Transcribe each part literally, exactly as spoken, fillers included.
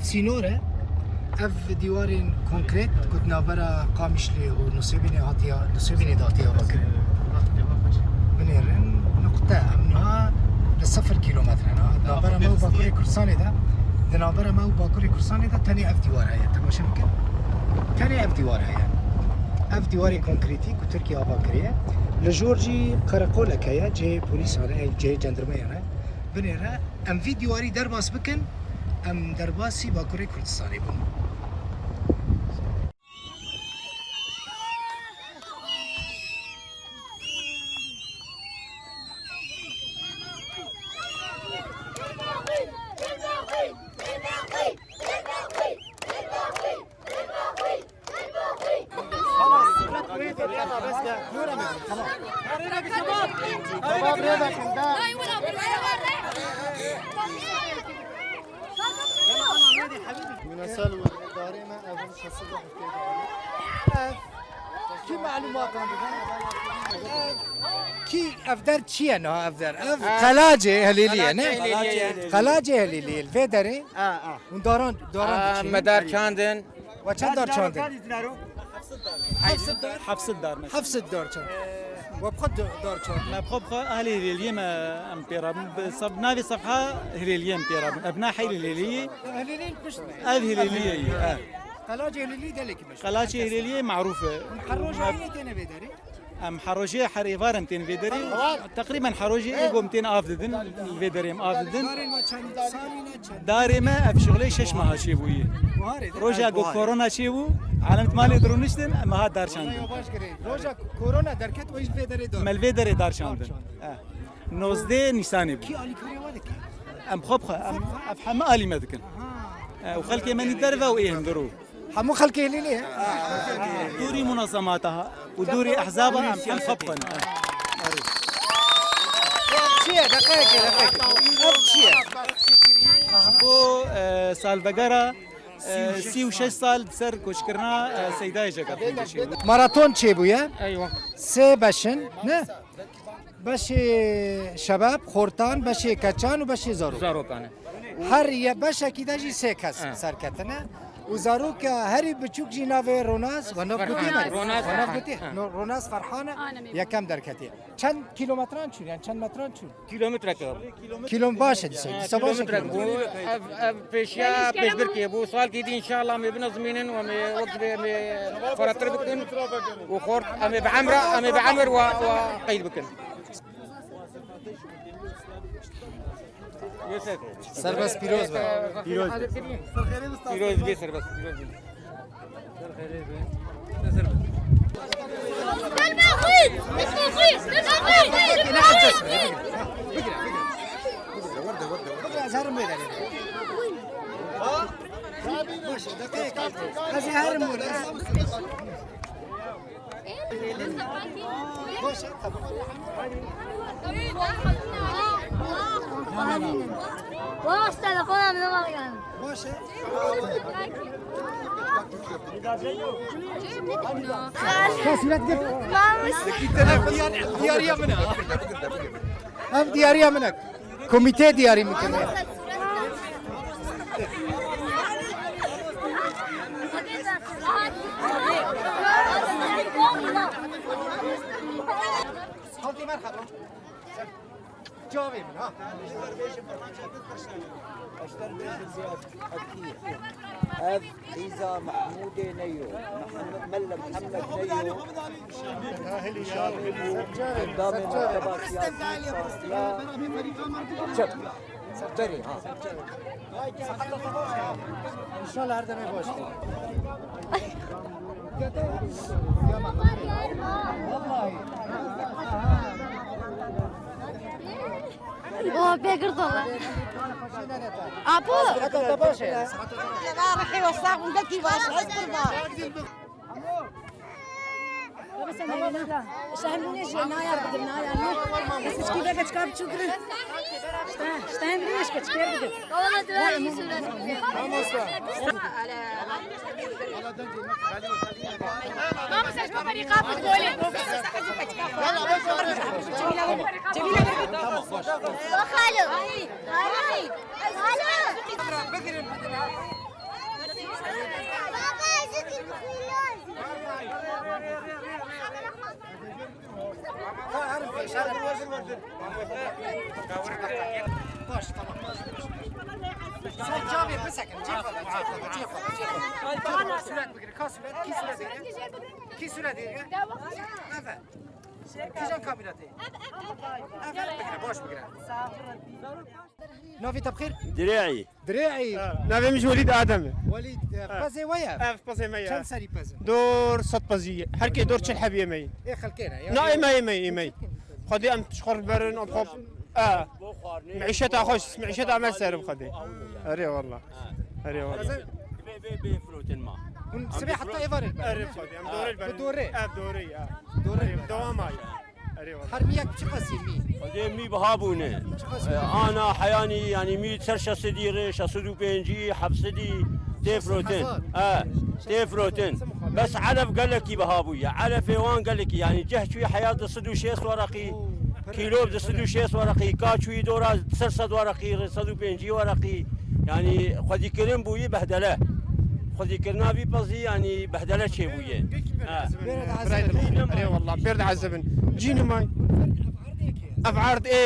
Sînor e. Ev dîwarên konkret ku di navbera Qamişlê û Nûsêbînê hatiya, Nûsêbînê de hatiye avakirin. Binêrin, nuqte. Em niha li sifir kîlometre ne. Di navbera me û Bakurê Kurdistanê de, di navbera me û Bakurê Kurdistanê de tenê ev dîwar heye. Temaşe bikin. Tenê ev dîwar heye. Ev dîwarê konkretî ku Tirkiye ava kiriye. Li jor jî qereqolek heye, cihê polîsan e, cihê cendirmeyan e. Binêre, em vî dîwarî derbas bikin, em derbasî Bakurê Kurdistanê bûn. Kî malûmatan didin? Kî ev der çi ye niha ev der? Ev Qelacê Helîlî ye, ne? Qelacê Helîlî. Qelacê Helîlî, li vê derê. A, a. Hûn daran, daran A, diçînin? Me dar çandin. We çend dar çandin? Heft sed dar. Heft sed dar. Heft sed dar çand. We bi xwe da-, dar çandin? Me bi xwe, bi xwe ahlê Hilêliyê me em pê re bûn. Bi sef-, navê sefha Hilêliyê em pê re bûn. Ev na heyr Hilêliyê. Hilêliyên pişt me. Ev Hilêliyê ye, ev. Qelacê Hilêlî gelekî meşhûr. Qelacê Hilêliyê marûf e. Her roja yê têne vê derê? Em her rojê her êvar em tên vê derê. Teqrîben her rojê ê ku em tên av didin, li vê derê em av didin. Darên me çend salî ne, çend? Darê me ev şixulê şeş meha çêbûyî. Buharê de? Roja ku korona çêbû, alem di malê dirûniştin, em hat dar çandin. Roja korona derket, we jî li vê derê dar? Me li vê derê dar çandin. Eh. Nozdeh Nîsanê bû. Kî alîkariya we dike? Em xwe bi xwe, em, ev heme alî me dikin. Eh, û xelkê me nî derve û ê hundir û. Hemû xelkê Hilîlê ye? Dûrî munezemata ha û dûrî ehzaba em, em xwe bi xwe ne. Çi ye? Deqeyekê, deqeyekê. Ev çi ye? Ji bo, e, salvegera, e, sî û şeş sal di ser koçkirina, e, Seydayê Cegerxwîn de çêbû. Maraton çêbûye. Eywa. Sê beş in, ne? Beşê şebab, xortan, beşê keçan û beşê zarok. Zarokan e. Her ye-, beşekî de jî sê kes serketine. Û zaroka herî biçûk jî navê Ronaz, we nav gotiye me? Ronaz Ferhan. Ronaz Ferhan e, yekem derketiye. Çend kîlometran çûn, yani çend metran çûn? Kîlometrek e. Kîlom-, baş e dîsa, dîsa baş e kîlometrek bû. Ev, ev pêşiya pêşbirkê bû. Salkî dî înşallah em ê binizmînin û em ê wek vê em ê xweretir bikin û xort em ê bi emra, em ê bi emir wa, wa qeyd bikin. Serbest pîroz be. Pîroz be. Pîroz be serbest, pîroz be. Baş e, telefona min var yani. Baş e. Ka sûret gir. Ev diyar-, diyariya min e. Ev diyariya min e. Komîtê diyarî min kiriye. Halkê merhaba. Cavê min ha. Ev Qîza Mehmûdê neyo, Mehme-, Melle Mihemed neyo, Şamê bû endamê mekteba siyasî partiya çep. Berê, ha. İnşallah her demê baş. Vallahi. Oha, pê girdola. Apo. Heta te baş e. Rehî we sax bin, gelkî baş, ez qurban. Şahin bûnê ji nayar bigirin, nayar ne. Ez hiç kî veke çika biçûk re. Şte, şte hem bûnê ji keçikê bigir. Mamoste. Xalo. Xalo. Baş, tamam. Sen cavê bisekin, cê xwe, cê xwe, cê xwe, cê xwe. Ka sûret bigire, ka sûret, kî sûret bigire? Kî sûret bigire? Ev e. Kîjan kamîra te? Ev, ev bigire, baş bigire. Navê te bi xêr? Dirê'î. Dirê'î. Ha. Navê min jî Welîd Adem e. Welîd, e, Ha. Pezê we ye? Ev pezê me ye. Çend serî pez in? Dor sed pezî ye. Her kê dor çil hebî ye me ye. Ê xelkê ne, ya. Na, ê me, ê me, ê me. Xwedê em ji xwe biberin, em xwe, e, meîşeta xwe, meîşeta me serim Xwedê. Erê wallah. Erê wallah. Bê, bê, bê firotin ma. Hûn sibê heta êvarê diberin? Erê Xwedê, em dorê diberin. Bi dorê? Ev dorê ye. Dorê. Erê, dewam ay. Erê wallah. Her miyek çi qasî mî? Xwedê mî biha bûne. Çi qasî? E, ana heyanî, yanî mî ser şeş sedî re, şeş sed û pêncî, heft sedî, tê firotin. E, tê firotin. Bes elef gelekî biha bûye. Elefê wan gelekî, yanî ceh çûyî heya du sed û şêst wereqî, kîlo du sed û şêst wereqî, ka çûyî dora ser sed wereqî, sed û pêncî wereqî. Yanî xwedîkirin bûyî behdele. Xwedîkirina vî pezî, yanî behdele çêbûye. Ha. Erê wallah, pêr diezibin. Cî nimay. Ev erd ê,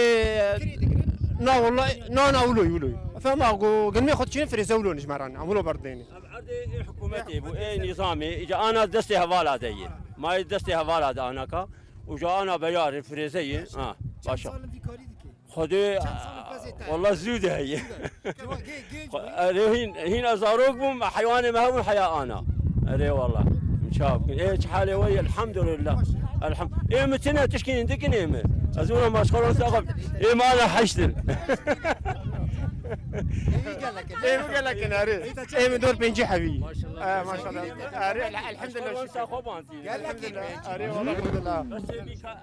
na wallah, na, na, wilo, wilo. Fema go, gelmê xwe çîne firêze wilo nijmeran, em wilo berdêne. Ev erdê ê hikûmetê bû, ê nîzamê, îca ana destê hevala de ye. Ma yê destê hevala de anaka. Uca ana beyarê firêze ye. Ha, başa. Xwedê, wallah zû de heye. Erê hîn, hîn ez zarok bûm, heywanê me hebûn heya ana. Erê wallah. Çav. Ê çi halê we ye? Elhamdulillah. Elham-, ê mi tine tişkî dikin ê mi? Ez ona maşxalan saxab. Ê me ana heştin. Ê mi gelekin, erê. Ê mi dor pêncî hebî. Maşallah. Erê, elhamdulillah. Erê wallah, elhamdulillah.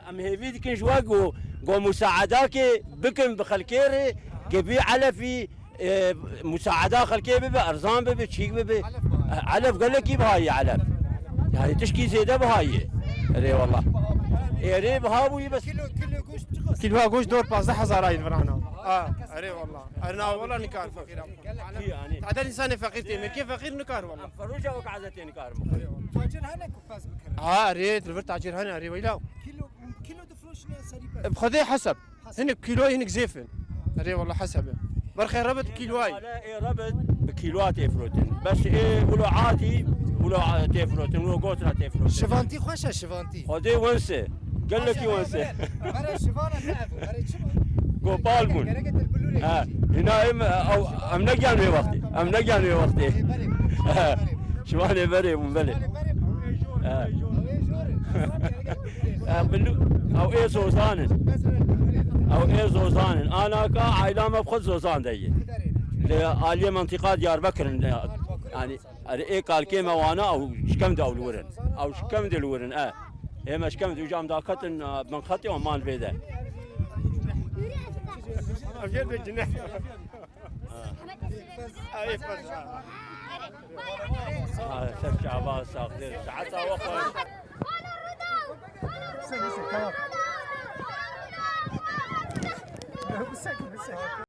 Em hêvî dikin ji we ku, ku musaedakê bikin bi xelkê re, ke bî elefî, e, musaeda xelkê bibe, erzan bibe, çîk bibe. Elef gelekî biha ye elef. Yani tişkî zêde biha ye. Erê wallah. Erê biha bûyî bes. Kîlo, kîlo goşt çiqas? Kîloya goşt dor pazdeh hezar ay virana. Ha, erê wallah. Erê na wallah nikar feqîr. Tadel insanê feqîr tê, mekê feqîr nikar wallah. Ferûca wek ezet tê nikar. Tacir hene ku pez bikirin? Ha, erê, li vir tacir hene, erê weyla. Kîlo, kîlo difroşine serî pez? Bi Xwedê heseb. Hinek kîlo, hinek zêf in. Erê wallah heseb e. Berxê rebit kîloyî. Ê rebit bi kîloa tê firotin. Bes ê wilo atî, wilo a-, tê firotin, wilo gotina tê firotin. Şivantî xweş e, şivantî. Xwedê wense. Gelekî wense. Berê şivana ne ev, berê çi bû? Gopal bûn. Gerek e te bilûrê Ha, bêjî. Hina em, ew, em negiyan wê wextê. Em negiyan wê wextê. Ê, berê bûn. Ha, şivana berê bûn. Şivana berê bûn, belê. Şivana berê bûn. Ha. Ew ê jor in. Em bilû-, ew ê zozan in. Ew ê zozan in. Anaka aîla me bi xwe zozan de ye. Li aliyê mentiqa Diyarbekir in. Yani, erê ê kalkê me wana ew ji kevn de ew li wir in. Ew ji kevn de li wir in, e. Ê me ji kevn de, uca em daketin, e, bin xetê û man vê de. Ev jê de cine. Ay, pes. Ha, ser çava saxtir. Saeta we xweş.